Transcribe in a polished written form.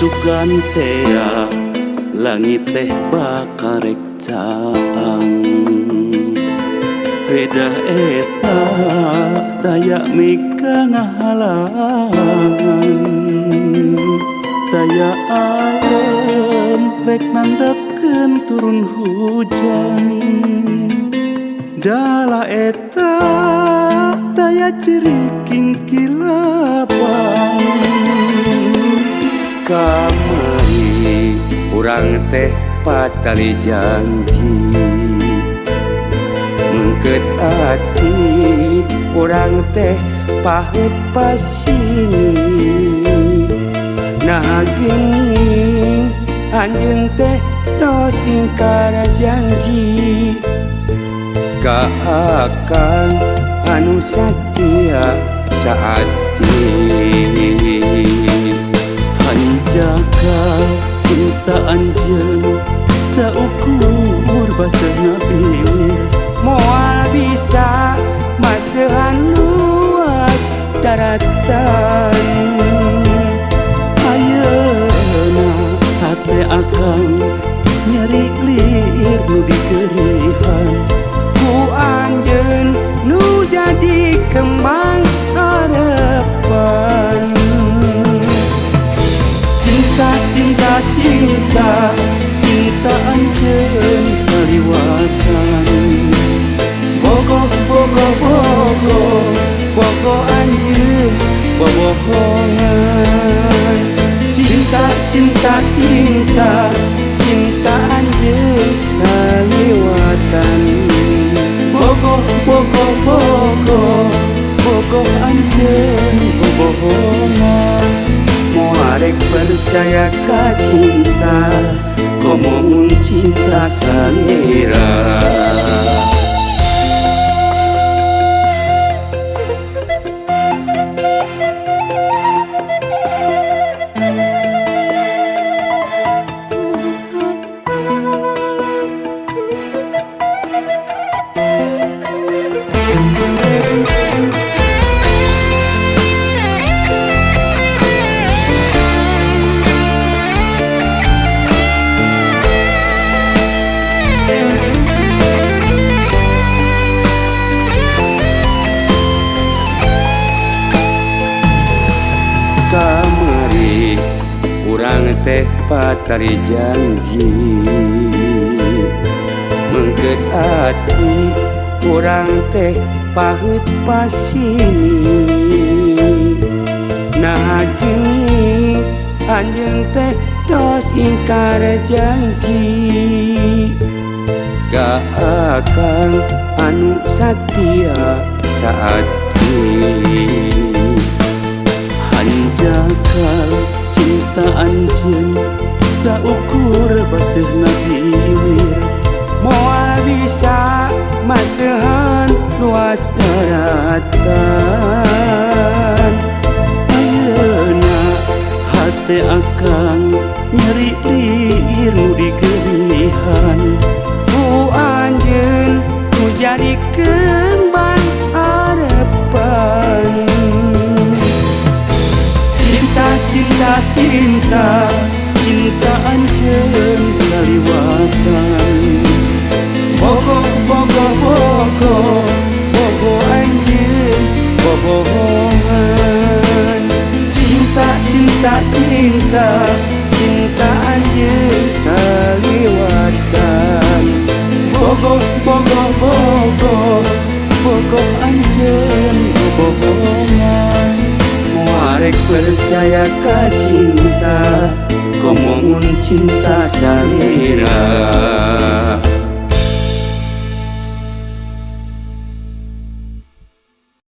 Sugan tea langit teh bakarek caang. Pedah eta taya mika ngahalangan. Taya alem rek nandakeun turun hujan. Dala eta taya ciriking kilapan. Kamari urang teh patali janji, mengket ati urang teh pahit pasini. Nah geuning anjeun teh tos ingkar janji, ka akang anu satia saati. Hanjaka cinta anjeun saukur baseuhna bibir, moal bisa maseuhan luas daratan. Ayeuna hate akang nyeri liir nu dikerihan, ku anjeun nu jadi kembang harapan. Cinta cinta cinta cinta anjeun saliwatan. Bogoh bogoh bogoh bogoh anjeun bobohongan. Cinta cinta cinta cinta anjeun saliwatan. Bogoh bogoh bogoh bogoh anjeun bobohongan. Moarek percaya ka cinta, komo mun cinta salira. Kamari urang teh patali janji, mengket ati urang teh pahit pasini. Nah gini anjeun teh tos ingkar janji, ka akang anu satia saati. Hanjaka cinta anjeun saukur baseuhna bibir, moal bisa maseuhan luas daratan. Ayeuna hate akang nyeri liir nu dikerihan, ku anjeun nu jadi kembang harapan. Cinta cinta cinta cinta anjeun saliwatan. Bogoh bogoh bogoh bogoh anjeun bobohongan. Cinta cinta cinta cinta anjeun saliwatan. Bogoh bogoh bogoh bogoh anjeun bobohongan. Moarek percaya ka cinta, komo mun cinta salira.